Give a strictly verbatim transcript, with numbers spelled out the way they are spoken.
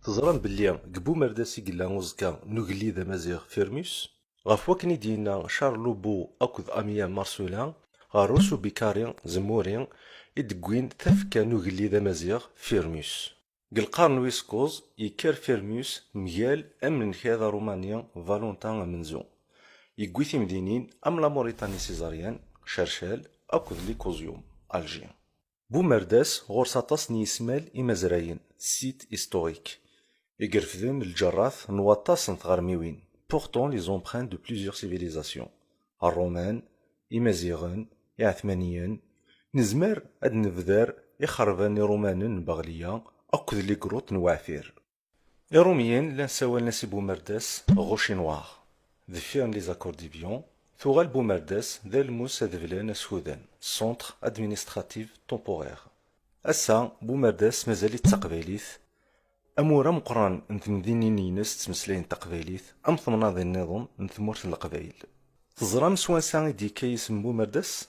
Teẓram belli deg Bumerdas i yella uẓekka n ugellid amaziɣ Firmus? Ɣef wakken i d-yenna Charles Lobo akked Amiens Marcelin ɣer Rosso Bicari Zemmuri i d-wwin tafekka n ugellid amaziɣ Firmus. Deg lqern wis kuẓ, yekker Firmus mgal amnenkad arumani Valentin amenzu. Yewwi timdinin am la Mauritanie Césarienne, Cercal, akked Likuẓyum, Alger. Bumerdas ɣur-s aṭas n yismal imazrayen, sites historiques, i irefden lǧerrat n waṭas n tɣermiwin, portant les empreintes de plusieurs civilisations, Ṛṛuman, Imaziɣen, Iɛetmaniyen. Nezmer ad d-nebder ixerban iṛumanen n Baɣliya akked les grottes n Weɛfir. Iṛumyen llan ssawalen-as i Bumerdas Rocher Noir. Deffir n les accords d'Évian, tuɣal Bumerdas d almus adeblan askudan, centre administratif temporaire. Ass-a, Bumerdas mazal-itt d taqbaylit. Amur ameqqran n temdinin-ines ttmeslayen taqbaylit, am temnaḍin nniḍen n tmurt n Leqbayel. Teẓram s wansa i d-yekka yisem Bumerdas?